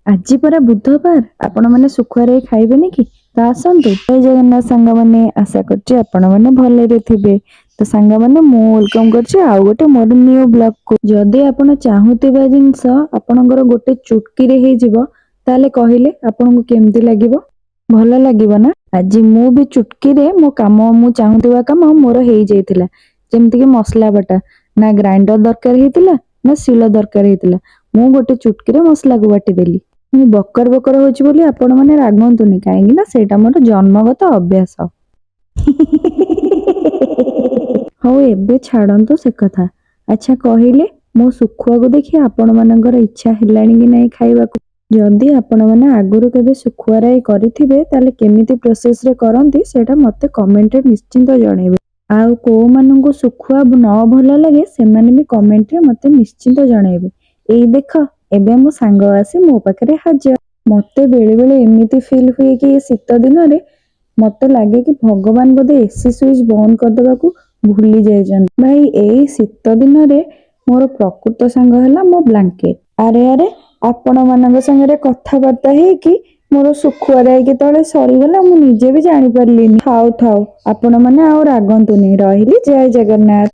ଆଜି ପରା ବୁଧବାର, ଆପଣମାନେ ଶୁଖୁଆ ରାଇ ଖାଇବେନି କି? ତ ଆସନ୍ତୁ। ଜୟ ଜଗନ୍ନାଥ ସାଙ୍ଗମାନେ, ଆଶା କରୁଛି ଆପଣମାନେ ଭଲରେ ଥିବେ। ତ ସାଙ୍ଗମାନେ, ମୁଁ welcome କରୁଛି ଆଉ ଗୋଟେ ମୋର ନ୍ୟୁ ବ୍ଲଗକୁ। ଯଦି ଆପଣ ଚାହୁଁଥିବା ଜିନିଷ ଆପଣଙ୍କର ଗୋଟେ ଚୁଟକିରେ ହେଇଯିବ, ତାହେଲେ କହିଲେ ଆପଣଙ୍କୁ କେମିତି ଲାଗିବ? ଭଲ ଲାଗିବ ନା? ଆଜି ମୁଁ ବି ଚୁଟକିରେ ମୋ କାମ, ମୁଁ ଚାହୁଁଥିବା କାମ ମୋର ହେଇଯାଇଥିଲା। ଯେମିତିକି ମସଲା ବଟା, ନା ଗ୍ରାଇଣ୍ଡର ଦରକାର ହେଇଥିଲା ନା ଶିଳ ଦରକାର ହେଇଥିଲା। ମୁଁ ଗୋଟେ ଚୁଟକିରେ ମସଲାକୁ ବାଟିଦେଲି। ମୁଁ ବକର ବକର ହଉଛି ବୋଲି ଆପଣମାନେ ରାଗନ୍ତୁନି, କାହିଁକି ନା ସେଇଟା ମୋର ଜନ୍ମଗତ ଅଭ୍ୟାସ। ହଉ, ଏବେ ଛାଡନ୍ତୁ ସେ କଥା। ଆଚ୍ଛା କହିଲେ, ମୋ ଶୁଖୁଆକୁ ଦେଖି ଆପଣମାନଙ୍କର ଇଚ୍ଛା ହେଲାଣି କି ନାହିଁ ଖାଇବାକୁ? ଯଦି ଆପଣମାନେ ଆଗରୁ କେବେ ଶୁଖୁଆ ରାଇ କରିଥିବେ, ତାହେଲେ କେମିତି ପ୍ରୋସେସରେ କରନ୍ତି, ସେଇଟା ମତେ କମେଣ୍ଟରେ ନିଶ୍ଚିନ୍ତ ଜଣେଇବେ। ଆଉ କୋଉମାନଙ୍କୁ ଶୁଖୁଆ ନ ଭଲ ଲାଗେ, ସେମାନେ ବି କମେଣ୍ଟରେ ମତେ ନିଶ୍ଚିନ୍ତ ଜଣେଇବେ। ଏଇ ଦେଖ, ଏବେ ମୋ ସାଙ୍ଗ ଆସି ମୋ ପାଖରେ ହାଜର। ମତେ ବେଳେ ବେଳେ ଏମିତି ଫିଲ୍ ହୁଏ କି ଏ ଶୀତ ଦିନରେ ମତେ ଲାଗେ କି ଭଗବାନ ବୋଧେ ଏସି ସୁଇଚ୍ ବନ୍ଦ କରିଦେବାକୁ ଭୁଲି ଯାଇଛନ୍ତି। ଭାଇ, ଏଇ ଶୀତ ଦିନରେ ମୋର ପ୍ରକୃତ ସାଙ୍ଗ ହେଲା ମୋ ବ୍ଲାଙ୍କେଟ। ଆରେ ଆରେ, ଆପଣ ମାନଙ୍କ ସାଙ୍ଗରେ କଥାବାର୍ତ୍ତା ହେଇକି ମୋର ଶୁଖୁଆ ରାଇ କେତେବେଳେ ସରିଗଲା, ମୁଁ ନିଜେ ବି ଜାଣିପାରିଲିନି। ଥାଉ ଥାଉ, ଆପଣ ମାନେ ଆଉ ରାଗନ୍ତୁନି। ରହିଲି, ଜୟ ଜଗନ୍ନାଥ।